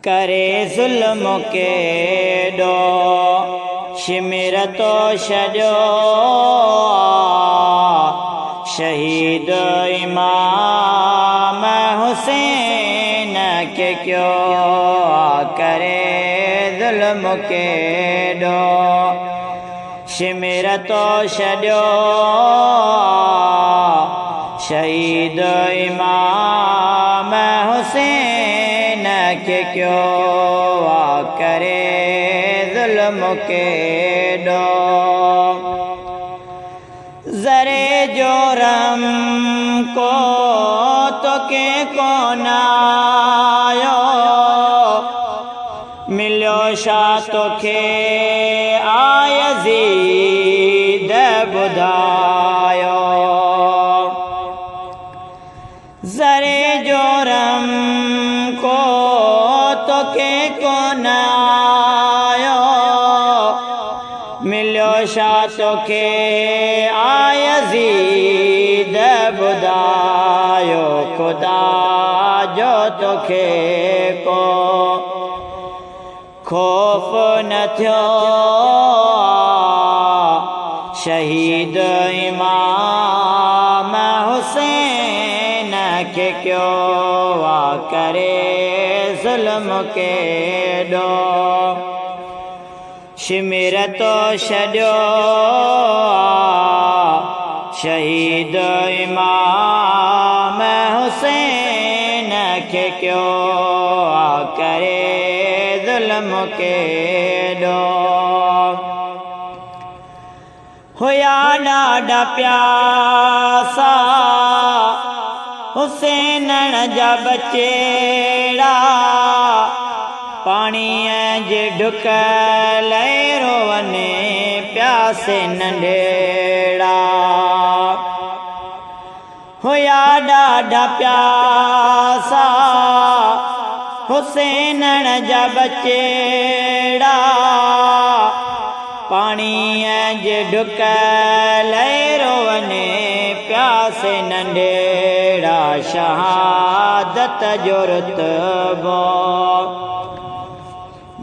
करे ज़ुल्म केॾो शिमिर तो छॾियो शहीद इमाम हुसैन खे कयो करे ज़ुल्म केॾो शिमिर तो छॾियो शहीद इमाम हुसैन खे कयो करे ज़ुल्म केॾो। ज़रे जो रम को तोखे कोन आयो मिलियो छा तोखे आयज़ीद ॿुधायो। ज़रे जो रम को तोखे कोन आयो मिलियो छा तोखे आयज़ीद ॿुधायो। ख़ुदा जो तोखे को ख़ौफ़ न थियो शहीद इमाम हुसैन खे कयो करे ज़ुल्म केॾो शिमिर तो छॾियो शहीद इमाम हुसैन खे कयो करे ज़ुल्म केॾो। हुया ॾाढा प्यासा हुसैन जा बचेड़ा पाणीअ जे ढुक लाइ रोवने प्यासे नंढेड़ा। हुया ॾाढा प्यासा हुसैन जा बचेड़ा पाणीअ जे ढुक लाइ रोवने प्यासे नंढेड़ा। शहादत जो रुतबो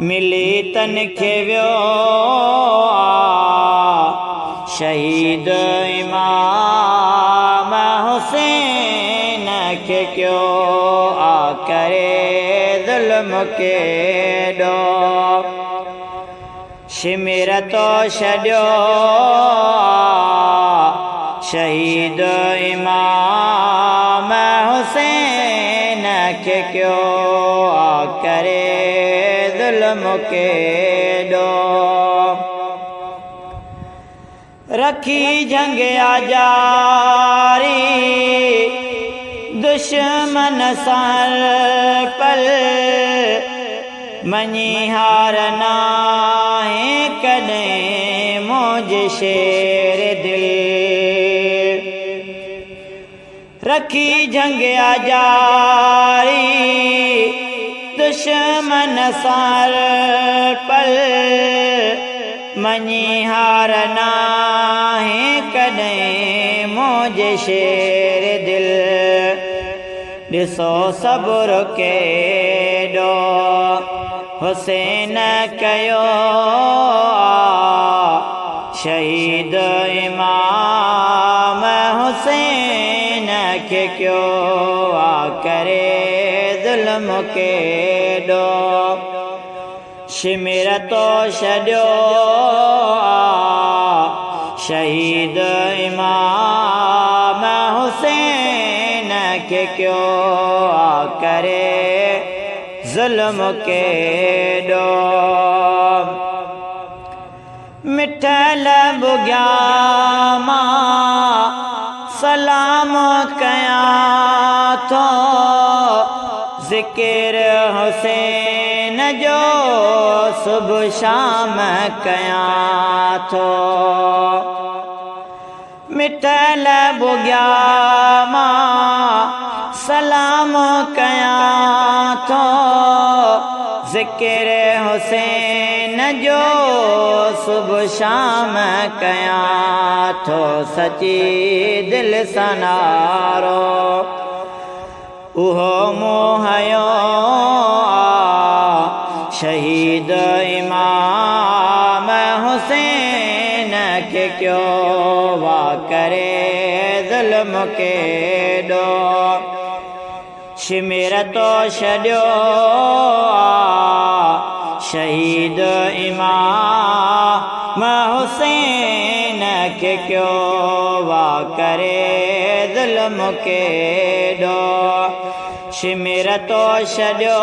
मिली तन खे वियो शहीद इमाम हुसैन खे कयो करे ज़ुल्म केॾो शिमिर तो छॾियो शहीद इमाम हुसैन खे कयो करे ज़ुल्म केॾो। रखी जंग आजारी दुश्मन सां पल मञी हार नाहे कॾहिं मुंहिंजे शेर दिल। रखी जंग आजारी दुश्मन सां पल मञी हार नाहे कॾहिं मुंहिंजे शेर दिल। ॾिसो सब्र केॾो हुसैन कयो शहीद इमाम हुसैन खे कयो करे ज़ुल्म केॾो शिमिर तो छॾियो शहीद इमाम हुसैन खे कयो करे ज़ुल्म केॾो। मिठल बुॻिया मां सलाम कयां थो ज़िक्र हुसैन जो सुबुह शाम कयां थो। मिठल बुॻिया मां सलाम कयां थो ज़िक्र हुसैन जो सुबुह शाम कयां थो। सची दिल सां नारो उहो मूं हयो। شهيد امام حسين کي ڪيو وا ڪري ظلم ڪيڏو. شمر تو ڇڏيو آ، شهيد امام حسين کي ڪيو وا ڪري ظلم ڪيڏو. شمر تو ڇڏيو